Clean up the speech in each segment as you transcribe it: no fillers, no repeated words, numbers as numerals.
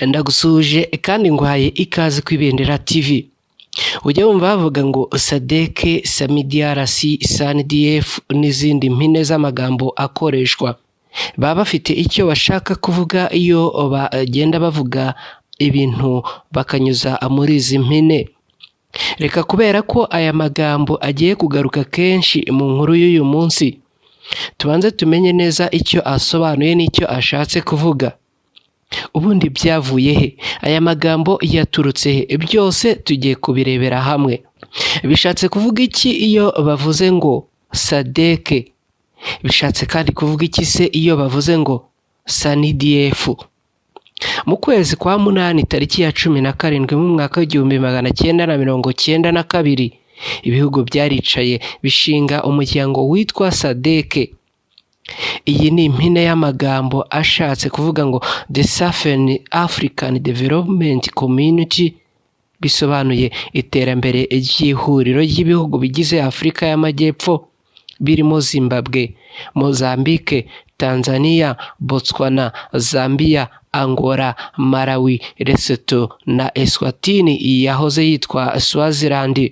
Ndagusuhuje kandi nguhaye ikaze ku Ibendera TV. Ujya wumva bavuga ngo SADC, SAMIDRC, SANDF n'izindi mpine z'amagambo akoreshwa. Baba bafite icyo bashaka kuvuga iyo bagenda bavuga ibintu bakanyuza muri izi mpine. Reka kubera ko aya magambo agiye kugaruka kenshi mu nkuru y'uyu munsi, tubanze tumenye neza icyo asobanuye n'icyo ashatse kuvuga. Ubundi byavuye he? Aya magambo yaturutse he? Byose tugiye kubirebera hamwe. Bishatse kuvuga iki iyo bavuze ngo SADC? Bishatse kandi kuvuga iki se iyo bavuze ngo SANDF? Mu kwezi kwa munani tariki ya 17 mu mwaka w'1992, ibihugu byaricaye bishinga umuryango witwa SADC. Iyi ni impine y'amagambo ashatse kuvuga ngo The Southern African Development Community, bisobanuye iterambere ry'ihuriro ry'ibihugu bigize Afurika y'Amajyepfo birimo Zimbabwe, Mozambique, Tanzania, Botswana, Zambia, Angola, Malawi, Lesotho na Eswatini yahoze yitwa Swaziland.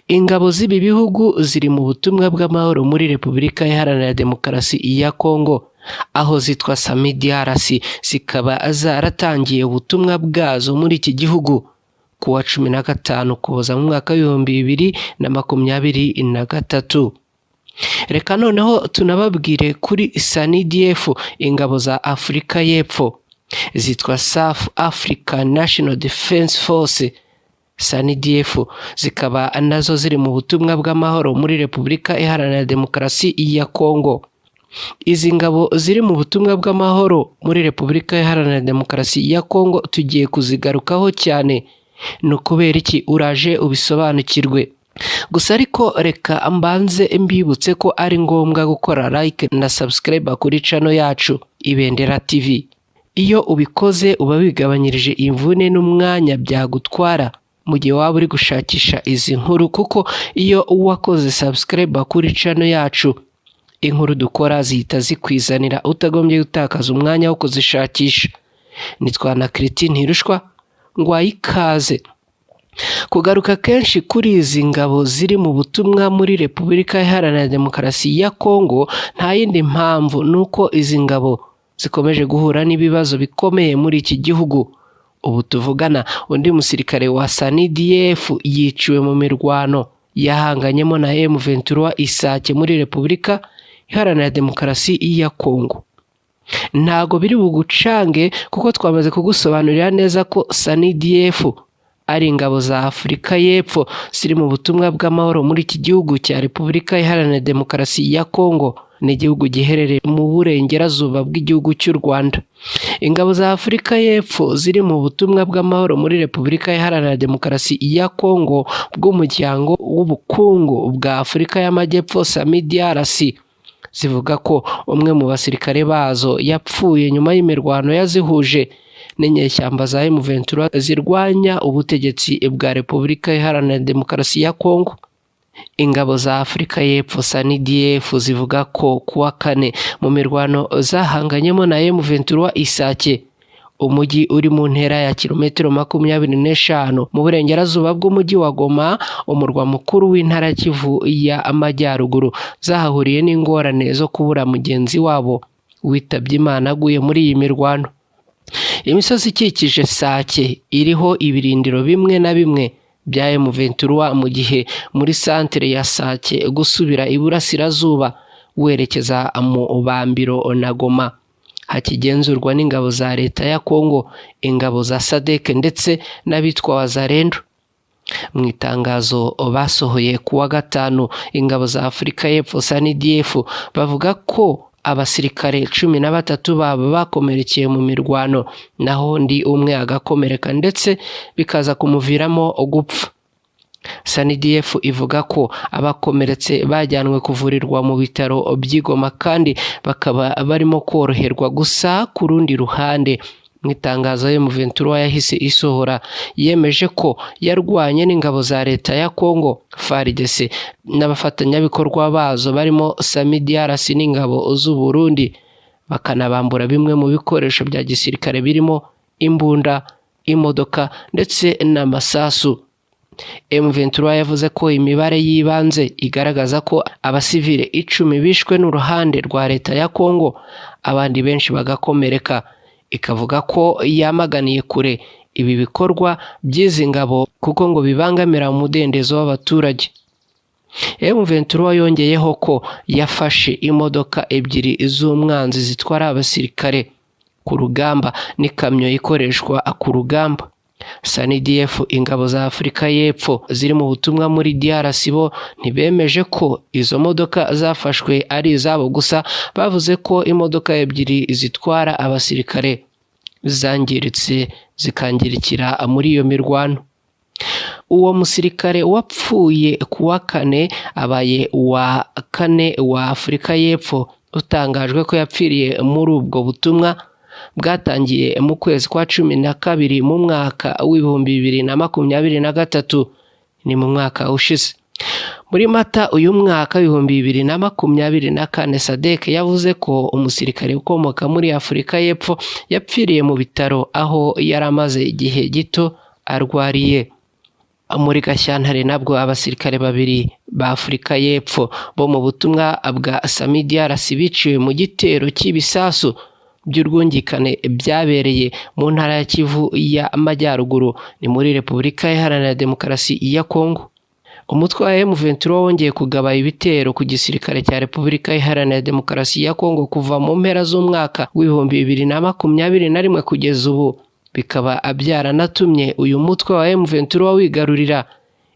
Ingabo z'ibi bihugu ziri mu butumwa bw'amahoro muri Repubulika Iharanira Demokarasi ya Kongo, aho zitwa SAMIDRC, zikaba zaratangiye ubutumwa bwazo muri iki gihugu ku wa 15 Ukuboza mu mwaka w'2023. Reka noneho tunababwire kuri SANDF, ingabo za Afurika y'Epfo zitwa South African National Defence Force, SANDF, zikaba nazo ziri mu butumwa bw'amahoro muri Repubulika Iharanira Demokarasi ya Kongo. Izi ngabo ziri mu butumwa bw'amahoro muri Repubulika Iharanira Demokarasi ya Kongo tugiye kuzigarukaho cyane. Ni ukubera iki? Uraje ubisobanukirwe. Gusa ariko reka mbanze mbibutse ko ari ngombwa gukora like na subscribe kuri channel yacu Ibendera TV. Iyo ubikoze uba wigabanyirije imvune n'umwanya byagutwara mu gihe waba uri gushakisha izi nkuru, kuko iyo wakoze subscribe kuri channel yacu, inkuru dukora zihita zikwizanira utagombye gutakaza umwanya wo kuzishakisha. Nitwa na Christine Ntirushwa, ngwaye ikaze. Kugaruka kenshi kuri izi ngabo ziri mu butumwa muri Repubulika Iharanira Demokarasi ya Kongo nta yindi mpamvu, ni uko izi ngabo zikomeje guhura n'ibibazo bikomeye muri iki gihugu. Ubu tuvugana, undi musirikare wa SANDF yiciwe mu mirwano yahanganyemo na M23 i Sake muri Repubulika Iharanira Demokarasi ya Kongo. Ntago biri bugucange kuko twamaze kugusobanurira neza ko SANDF ari ingabo za Afurika y'Epfo ziri mu butumwa bw'amahoro muri iki gihugu cya Repubulika Iharanira Demokarasi ya Kongo. Ni igihugu giherereye mu burengerazuba bw'igihugu cy'u Rwanda. Ingabo za Afurika y'Epfo ziri mu butumwa bw'amahoro muri Repubulika Iharanira Demokarasi ya Kongo bw'Umuryango w'Ubukungu bwa Afurika y'Amajyepfo, SAMIDRC, zivuga ko umwe mu basirikare bazo yapfuye nyuma y'imirwano yazihuje n'inyeshyamba za M23 zirwanya ubutegetsi bwa Repubulika Iharanira Demokarasi ya Kongo. Ingabo za Afurika y'Epfo, SANDF, zivuga ko kuwa kane mu mirwano zahanganyemo na M23 i Sake, umujyi uri mu ntera ya kilometero 25 mu burengerazuba bw'umujyi wa Goma, umurwa mukuru w'intara ya Kivu y'Amajyaruguru, zahahuriye n'ingorane zo kubura mugenzi wabo witabye Imana aguye muri iyi mirwano. Imisozi ikikije Sake iriho ibirindiro bimwe na bimwe bya M23, mu gihe muri santere ya Sake gusubira iburasirazuba werekeza mu Bambiro na Goma hakigenzurwa n'ingabo za leta ya Kongo, ingabo za SADC ndetse n'abitwa Wazalendo. Mu itangazo basohoye ku wa gatanu, ingabo za Afurika y'Epfo, SANDF, bavuga ko abasirikare 13 babo bakomerekeye mu mirwano, naho undi umwe agakomereka ndetse bikaza kumuviramo gupfa. SANDF ivuga ko abakomeretse bajyanwe kuvurirwa mu bitaro by'i Goma kandi bakaba barimo koroherwa. Gusa ku rundi ruhande, mu itangazo M23 yahise isohora, yemeje ko yarwanye n'ingabo za leta ya Congo, FARDC, n'abafatanyabikorwa bazo barimo SAMIDRC n'ingabo z'u Burundi, bakanabambura bimwe mu bikoresho bya gisirikare birimo Imbunda, imodoka ndetse n'amasasu. M23 yavuze ko imibare y'ibanze igaragaza ko abasivile 10 bishwe n'uruhande rwa leta ya Kongo, abandi benshi bagakomereka. Ikavuga ko yamaganiye kure ibi bikorwa by'izi ngabo kuko ngo bibangamira umudendezo w'abaturage. M23 yongeyeho ko yafashe imodoka ebyiri z'umwanzi zitwara abasirikare ku rugamba n'ikamyo ikoreshwa ku rugamba. SANDF, ingabo za Afurika y'Epfo ziri mu butumwa muri DRC, bo ntibemeje ko izo modoka zafashwe ari izabo, gusa bavuze ko imodoka ebyiri zitwara abasirikare zangiritse, zikangirikira muri iyo mirwano. Uwo musirikare wapfuye ku wa kane abaye uwa kane wa Afurika y'Epfo utangajwe ko yapfiriye muri ubwo butumwa bwatangiye mu kwezi kwa 12 mu mwaka w'2023, ni mu mwaka ushize. Muri Mata uyu mwaka w'2024, SADC yavuze ko umusirikare ukomoka muri Afurika y'Epfo yapfiriye mu bitaro aho yari amaze igihe gito arwariye. Muri Gashyantare nabwo abasirikare babiri ba Afurika y'Epfo bo mu butumwa bwa SAMIDRC biciwe mu gitero cy'ibisasu by'urwungikane byabereye mu ntara ya Kivu y'Amajyaruguru, ni muri Repubulika Iharanira Demokarasi ya Kongo. Umutwe wa M23 wongeye kugaba ibitero ku gisirikare cya Repubulika Iharanira Demokarasi ya Kongo kuva mu mpera z'umwaka w'2021 kugeza ubu, bikaba byaranatumye uyu mutwe wa M23 wigarurira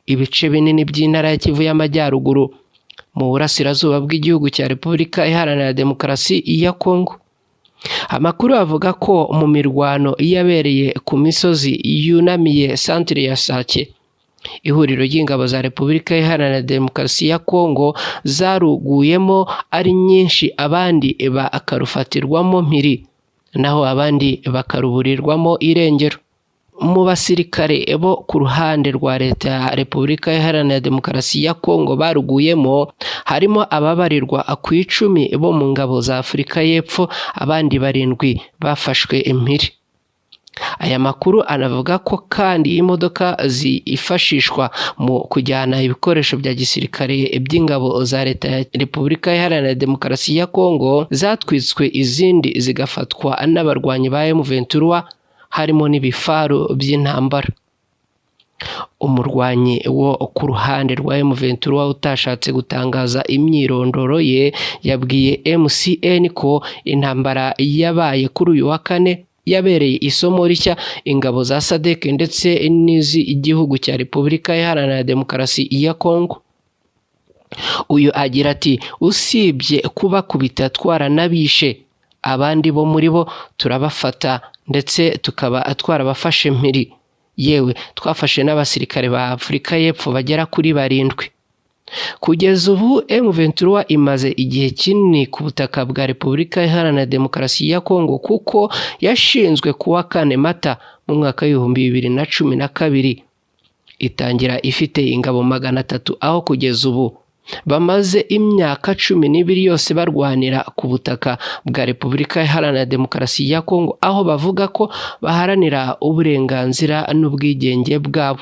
ibice binini by'intara ya Kivu y'Amajyaruguru mu burasirazuba bw'igihugu cya Repubulika Iharanira Demokarasi ya Kongo. Amakuru avuga ko mu mirwano yabereye ku misozi yunamiye santire ya Sake, ihuriro ry'ingabo za Repubulika Iharanira Demokarasi ya Kongo zaruguyemo ari nyinshi, abandi bakarufatirwamo mpiri, naho abandi bakaruburirwamo irengero. Mu basirikare bo ku ruhande rwa leta ya Repubulika Iharanira Demokarasi ya Kongo baruguyemo harimo ababarirwa ku 10 bo mu ngabo za Afurika y'Epfo, abandi barindwi bafashwe impiri. Aya makuru anavuga ko kandi imodoka zifashishwa mu kujyana ibikoresho bya gisirikare by'ingabo za leta ya Repubulika Iharanira Demokarasi ya Kongo zatwitswe, izindi zigafatwa n'abarwanyi ba M23, harimo n'ibifaru by'intambara. Umurwanyi wo ku ruhande rwa M23 utashatse gutangaza imyirondoro ye yabwiye MCN ko intambara yabaye kuri uyu wa kane yabereye isomo rishya ingabo za SADC ndetse n'iz'igihugu cya Repubulika Iharanira Demokarasi ya Kongo. Uyu agira ati: "Usibye kubakubita twaranabishe, abandi bo muri bo turabafata ndetse tukaba twarabafashe mpiri, yewe twafashe n'abasirikare ba Afurika y'Epfo bagera kuri barindwi." Kugeza ubu M23 imaze igihe kinini ku butaka bwa Repubulika Iharanira Demokarasi ya Kongo, kuko yashinzwe kuwa kane Mata mu mwaka w'2012, itangira ifite ingabo 300, aho kugeza ubu bamaze imyaka 12 yose barwanira ku butaka bwa Repubulika Iharanira Demokarasi ya Kongo, aho bavuga ko baharanira uburenganzira n'ubwigenge bwabo.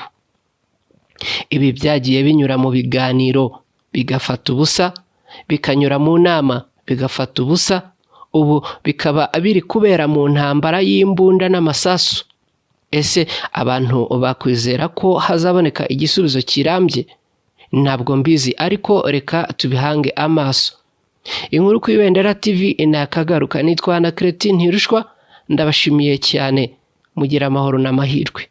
Ibi byagiye binyura mu biganiro bigafata ubusa, bikanyura mu nama bigafata ubusa, ubu bikaba biri kubera mu ntambara y'imbunda n'amasasu. Ese abantu bakwizera ko hazaboneka igisubizo kirambye? Ntabwo mbizi, ariko reka tubihange amaso. Inkuru ku Ibendera TV nakagaruka. Nitwa na Cretin Ntirushwa, ndabashimiye cyane, mugira amahoro n'amahirwe.